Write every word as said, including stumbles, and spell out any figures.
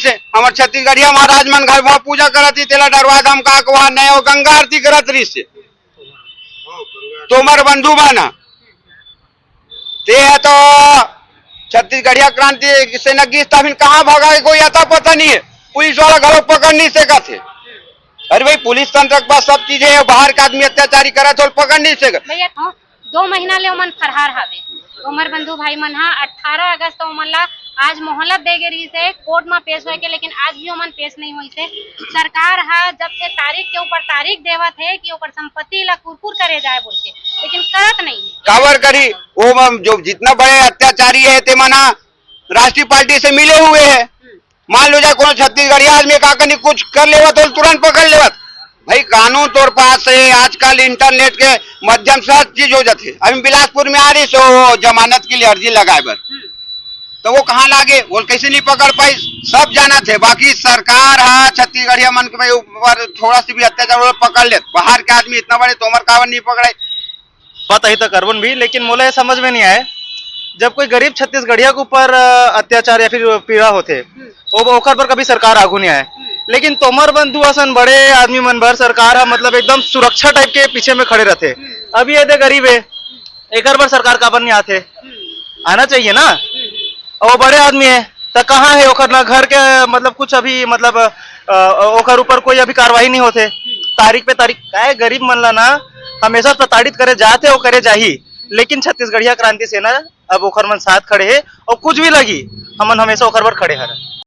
से हमर छत्तीसगढ़िया महाराज मन घर वहाँ पूजा करत ही, तेला डरवा धमका के वहाँ नए गंगा आरती करत रहिस हे। तोमर बंधु मन ह। ते ह तो छत्तीसगढ़िया क्रांति सेना गिस, त फिर कहाँ भगा हे, कोई अता पता नहीं है। पुलिस वाला घलो पकड़ नहीं सकत है। अरे भाई, पुलिस तंत्र के पास सब चीजें है, बाहर के आदमी अत्याचारी करत हो, पकड़ नहीं सकत। भैया, हाँ, दो महीना ले ओमन फरार हावे। ओमर बंधु भाई मन हा अठारह अगस्त ओमन ला आज मोहलत दे गे रहिस हे कोर्ट म पेश होए के, लेकिन आज भी ओमन पेश नहीं होइस हे। सरकार हा जब से तारीख के ऊपर तारीख देवत हे कि ओकर संपत्ति ला कुरकुर करे जाए बोल के, लेकिन करत नहीं है। काबर करी? वो म-, जो जितना बड़े अत्याचारी है, ते मन ह राष्ट्रीय पार्टी से मिले हुए है। मान लो जाए कोनो छत्तीसगढ़िया आदमी का कनी कुछ कर लेवत हो, तुरंत पकड़ लेवत। भाई, कानून तोर पास है, आजकल इंटरनेट के माध्यम से हर चीज हो जाती है। अभी बिलासपुर में आ रही सो जमानत के लिए अर्जी लगाए बर, तो वो कहाँ लागे, वो कैसे नहीं पकड़ पाई, सब जाना थे। बाकी सरकार हा छत्तीसगढ़िया मन के ऊपर थोड़ा सी भी अत्याचार हो, पकड़ ले। बाहर के आदमी इतना बड़े तोमर काबर नहीं पकड़ाई? पता ही तो करबन भी, लेकिन मोला ये समझ में नहीं आए, जब कोई गरीब छत्तीसगढ़िया के ऊपर, अ, अत्याचार या फिर पीड़ा होथे, वो, ओकर पर कभी सरकार आगू नहीं आए, लेकिन तोमर बंधु असन बड़े आदमी मन बर सरकार ह, मतलब, एकदम सुरक्षा टाइप के पीछे में खड़े रहथे। अभी ये दे गरीब है, एकर बर सरकार काबर नहीं आथे? आना चाहिए ना। और वो बड़े आदमी है, त कहाँ है ओकर ना घर के, मतलब, कुछ अभी, मतलब, अ, ओकर ऊपर कोई अभी कार्रवाई नहीं होथे। तारीख पे तारीख, काहे गरीब मन ला ना हमेशा प्रताड़ित करे जाथे, वो करे जाही, लेकिन छत्तीसगढ़िया क्रांति सेना अब ओकर मन साथ खड़े हे, और कुछ भी लगी, हमन हमेशा ओकर बर खड़े हर।